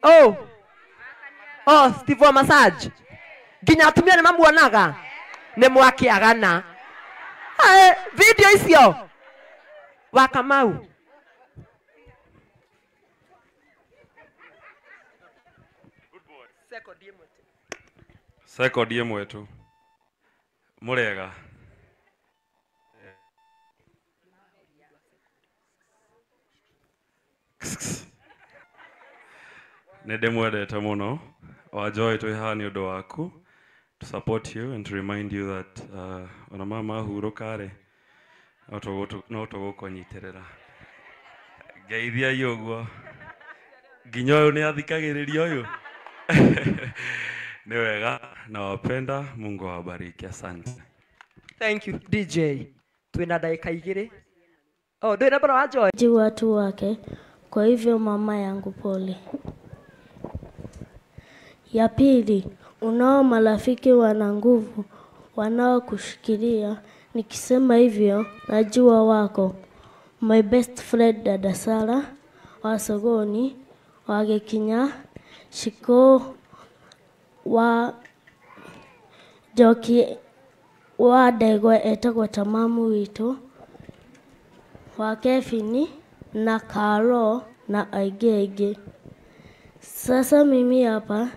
Oh. Oh, Steve wa massage. Nginya atumia nĩ mamuonaga. Nĩ mwakĩagana. Video icio. Wa Kamau. Second ĩmwe tu. Mũrega. Nĩ ndĩmwendete mũno. Wanjoy twĩ haha nĩ ũndũ waku, to support you and to remind you that ona mama ahurũka rĩ, no tũgũkũnyitĩrĩra. Ngeithiai ũguo. Nginya ũyũ nĩ athikagĩrĩria ũyũ. Nĩ wega, nawapenda, Mungu awabariki, asante. Thank you DJ. Twina dakika igĩrĩ. Oh, ndwĩ na wa Joy. Ji watu wake, kwa hivyo mama yangu pole. Ya pili, unao marafiki wana nguvu wanaokushikilia. Nikisema hivyo, najua wako. My best friend dada Sara, wa Sogoni, wa Gekinya, Shiko, wa Njoki, wa Ndegwa etagwo Tamamu witũ, wa Kevin na Karo na aingĩ aingĩ. Sasa mimi hapa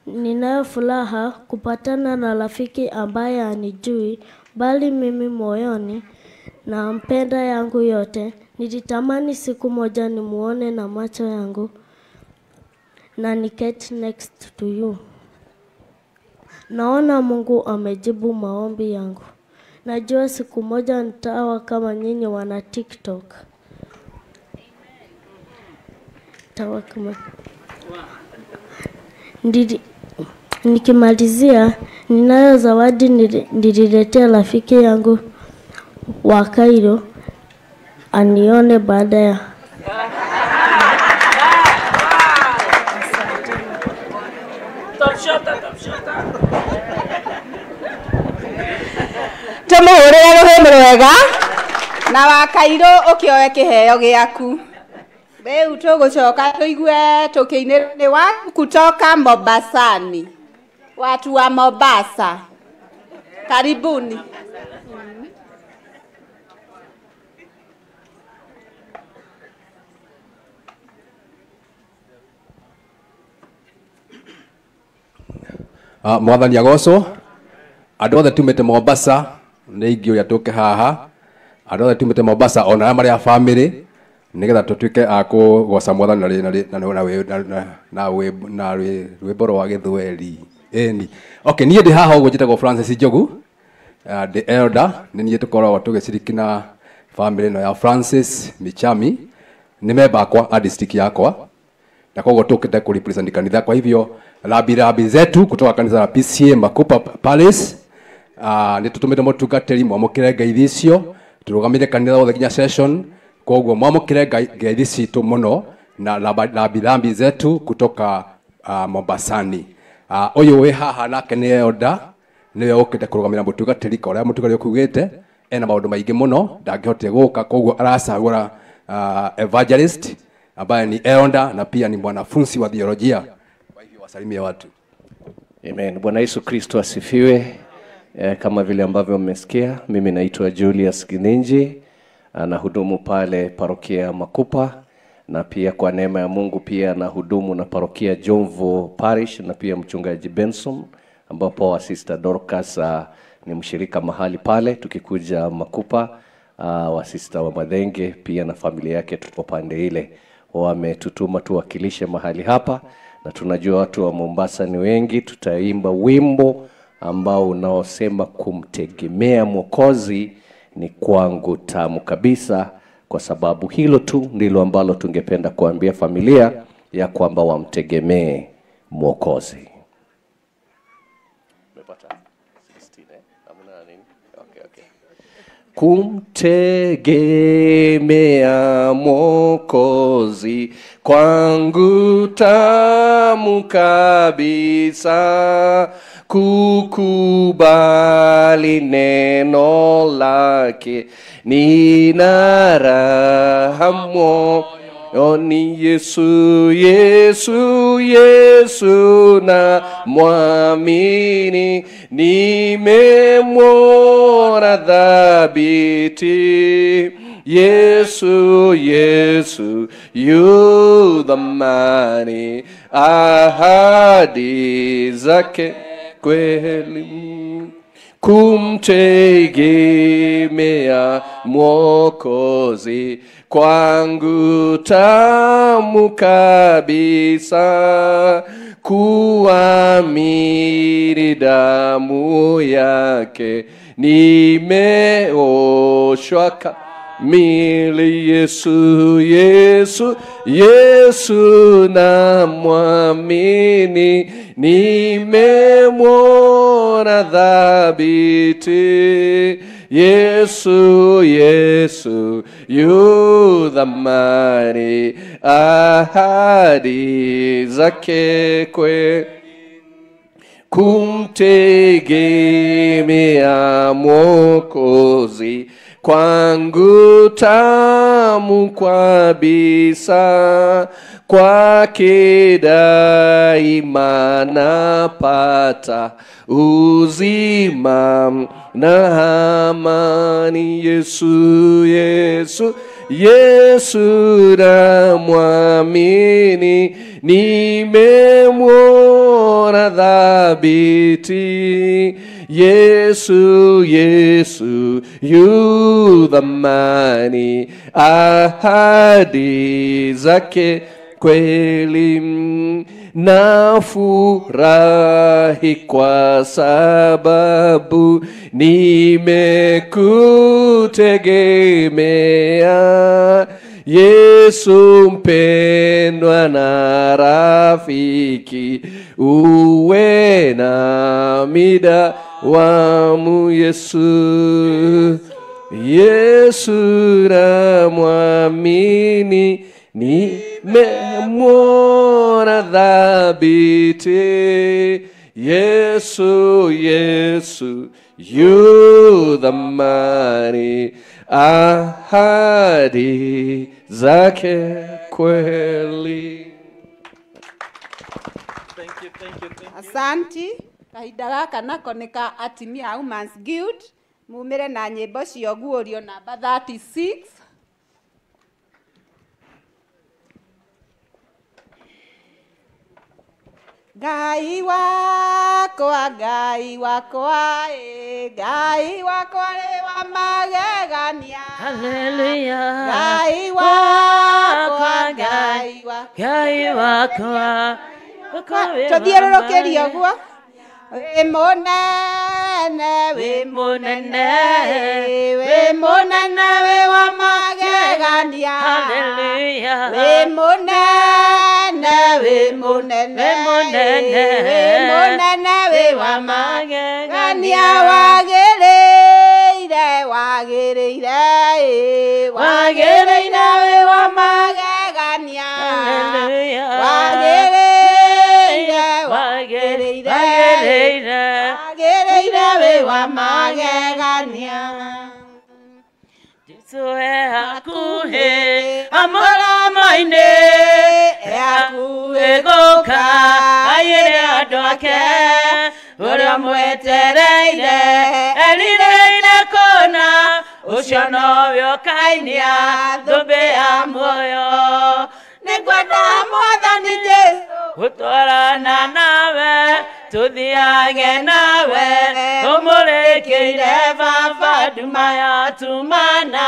ninayo furaha kupatana na rafiki ambaye hanijui, bali mimi moyoni na mpenda yangu yote. Nilitamani siku moja nimuone na macho yangu na niketi next to you. Naona Mungu amejibu maombi yangu. Najua siku moja nitawa kama nyinyi wana TikTok. Tawa kama nikimalizia, ninayo zawadi nililetea rafiki yangu wa Cairo anione baada ya. Tumuhurire ruhimbi rwega na wa Cairo ukioe kiheo giaku. Rĩu tũgũcoka tũigue tũkĩinĩrwo nĩ wa kutoka Mombasani. Watu wa Mombasa, karibuni. Mwathani agocwo. Andũ othe tumĩte Mombasa nĩ ingĩũria tũke haha. Andũ othe tumĩte Mombasa ona arĩa marĩ a family, nĩgetha tũtuĩke a kũgoca mwathani na rwĩmbo rwa gĩthweri. Ĩni. Okay, niĩ ndĩ haha ũguo njĩtagwo Francis Njogu, ndĩ elder, nĩ niĩ tũkoragwo tũgĩciriki na family ĩno ya Francis Michami, nĩ memba akwa a district yakwa, na koguo tũkĩte kũ represent kanitha. Kwa hivyo rambirambi zetu kutoka kanitha la PCA Makupa Palace, nĩ tũtũmĩte mũtungatĩri mwamũkĩre ngeithi icio, tũrũgamĩre kanitha wothe nginya session. Koguo mwamũkĩre ngeithi citũ mũno na rambirambi zetu kutoka Mombasani. Ũyũ wĩ haha nake nĩ elder, nĩwe ũkĩte kũrũgamĩra mũtungatĩri ka ũrĩa mũtungatĩri ũkugĩte ena maũndũ maingĩ mũno ndangĩhotire gũka, koguo aracagũra evangelist ambaye ni elder na pia ni mwanafunzi wa theolojia. Kwa hivyo wasalimie watu. Amen. Bwana Yesu Kristo asifiwe. Kama vile ambavyo mmesikia, mimi naitwa Julius Gininji, nahudumu pale parokia Makupa, na pia kwa neema ya Mungu pia nahudumu na parokia Jomvu Parish, na pia mchungaji Benson, ambapo wa Sister Dorcas ni mshirika mahali pale. Tukikuja Makupa, wa Sister wa Madhenge pia na familia yake tupo pande ile, wametutuma tuwakilishe mahali hapa, na tunajua watu wa Mombasa ni wengi. Tutaimba wimbo ambao unaosema kumtegemea Mwokozi ni kwangu tamu kabisa, kwa sababu hilo tu ndilo ambalo tungependa kuambia familia ya kwamba wamtegemee Mwokozi. Umepata 16 eh? Hamna nini? Okay, okay. Kumtegemea Mwokozi kwangu tamu kabisa, kukubali neno lake nina raha moyoni. Oni Yesu, Yesu, Yesu na mwamini, nimemwona thabiti. Yesu, Yesu, yu dhamani, ahadi zake kweli. Kumtegemea Mwokozi kwangu tamu kabisa, kuamini damu yake nimeoshwa kamili. Yesu, Yesu, Yesu na mwamini, nimemwona thabiti. Yesu, Yesu, yu dhamani, ahadi zake kweli. Kumtegemea Mwokozi kwangu tamu kabisa, kwake daima napata uzima na amani. Yesu, Yesu, Yesu na mwamini, nimemwona thabiti. Yesu, Yesu, yu dhamani, ahadi zake kweli. Nafurahi kwa sababu nimekutegemea. Yesu mpendwa na rafiki, uwe nami dawamu. Yesu, Yesu namwamini, nimemwona thabiti. Yesu, Yesu, yu dhamani, ahadi zake kweli. Thank you, thank you, thank you. Asanti. Kahinda gaka nako nĩ ka atimia a Women's Guild mumĩre na nyĩmbo cio guũrio namba 36. Ngai wakwa, Ngai wakwa, Ngai wakwa nĩ wa magegania. Hallelujah. Ngai wakwa, Ngai wakwa, Ngai wakwa. Tũthiũrũrũkĩrie ũguo. Wĩ mũnene, wĩ mũnene, wĩ mũnene, wĩ wa magegania. Hallelujah. Wĩ mũnene, wĩ mũnene, Wĩ mũnene, wĩ mũnene, wĩ wa magegania. magegania. Wagĩrĩire, wagĩrĩire, wagĩrĩire, wĩ wa magegania. Hallelujah. Wagĩrĩire, wagĩrĩire, Wagĩrĩire. wagĩrĩire, wĩ wa magegania. Jesu e hakuhĩ amũrama-inĩ, E hakuhĩ gũka aiyĩre andũ ake, ũrĩa mwetereire erirĩire kũna, ũcio nowe ũkainia thũmbĩ ya muoyo. Nĩngwenda Mwathani Jesũ gũtwarana nawe, tũthiage nawe, ũmũrĩkĩire Baba nduma yatumana,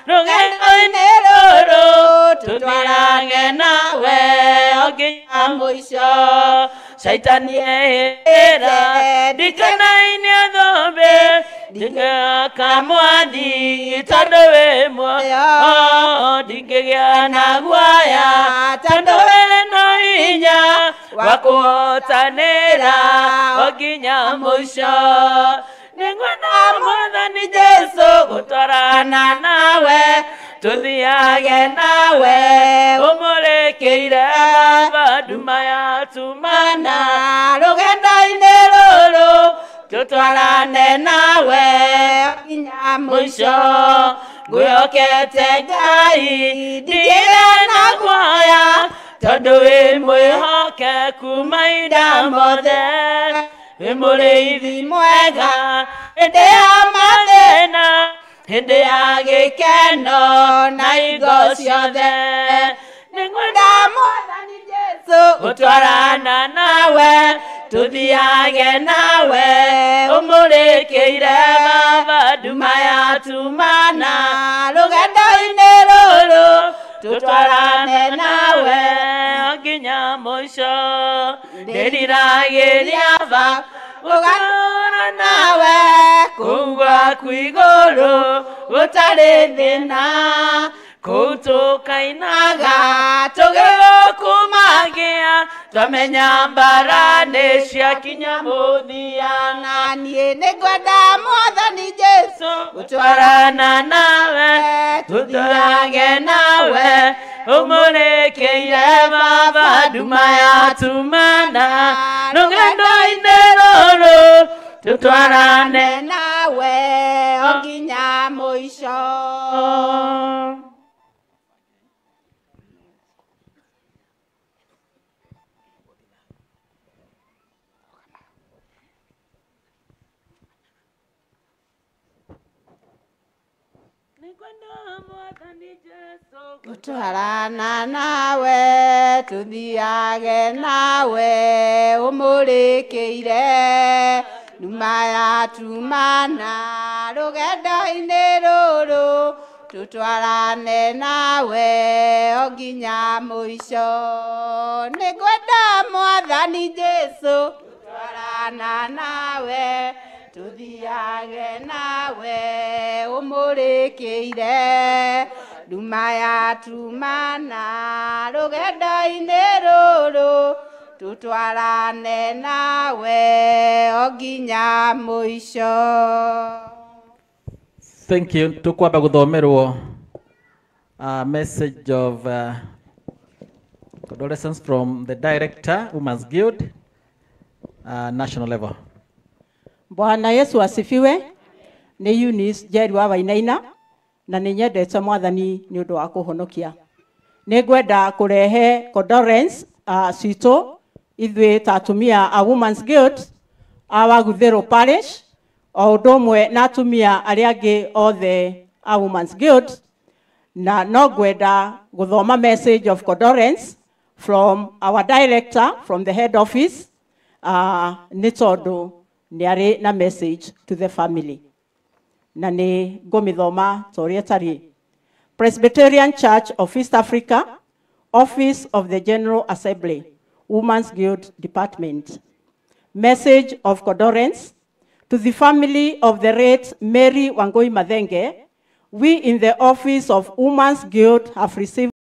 rũgendo-inĩ rũrũ tũthiage nawe o nginya mũico. Shaitani ehĩra ndikanainie thũmbĩ, ndingĩaka mwathi tondũ wĩ muoyo, ndingĩgĩa na guoya tondũ wĩ na hinya wa kũhotanĩra o nginya mũico. Nĩngwenda Mwathani Jesũ gũtwarana nawe, tũthiage nawe, ũmũrĩkĩire Baba nduma yatumana, rũgendo-inĩ rũrũ tũtwarane nawe nginya mũico. Ngwĩhokete Ngai ndigĩre na guoya tondũ wĩ mwĩhokeku mahinda mothe wĩ mũrĩithi mwega hĩndĩ ya mathĩna hĩndĩ ya gĩkeno na hingo ciothe nĩngwenda Mwathani Jesũ gũtwarana nawe tuthiage nawe ũmũrĩkĩire Baba nduma yatumana rũgendo-inĩ rũrũ tutwarane nawe nginya mũico ndĩriragĩria ba gũgatũra nawe kũu gwaku igũrũ gũtarĩ thĩna kũu tũkainaga tũgĩgũkumagia twamenya mbara nĩ ciakinya mũthia na niĩ nĩngwenda Mwathani Jesũ gũtwarana nawe tũtwarage nawe ũmũrĩkĩire Baba nduma yatumana rũgendo-inĩ rũrũ tũtwarane nawe o nginya mũico. Gũtwarana nawe tũthiage nawe ũmũrĩkĩire nduma yatumana rũgendo-inĩ rũrũ tũtwarane nawe o nginya mũico nĩngwenda Mwathani Jesũ gũtwarana nawe tũthiage nawe ũmũrĩkĩire nduma yatumana rũgendo-inĩ rũrũ tũtwarane nawe o nginya mũico. Thank you. Tukwamba guthomerwo a message of condolences from the director, Women's Guild, national level. Bwana Yesu asifiwe. Nĩ Eunice Njeri wa Wainaina na nĩ nyendete Mwathani nĩ ũndũ wa kũhonokia. Nĩ ngwenda kũrehe condolence citũ ithuĩ ta atumia a Women's Guild a Waguthĩrũ Parish o ũndũ ũmwe na atumia arĩa angĩ othe a Women's Guild, na no ngwenda gũthoma message of condolence from our director from the head office nĩ tondũ nĩ arĩ na message to the family na nĩ ngũmĩthoma ta ũrĩa ĩtariĩ. Presbyterian Church of East Africa, Office of the General Assembly, Women's Guild Department. Message of condolence to the family of the late Mary Wangui Mathenge. We in the office of Women's Guild have received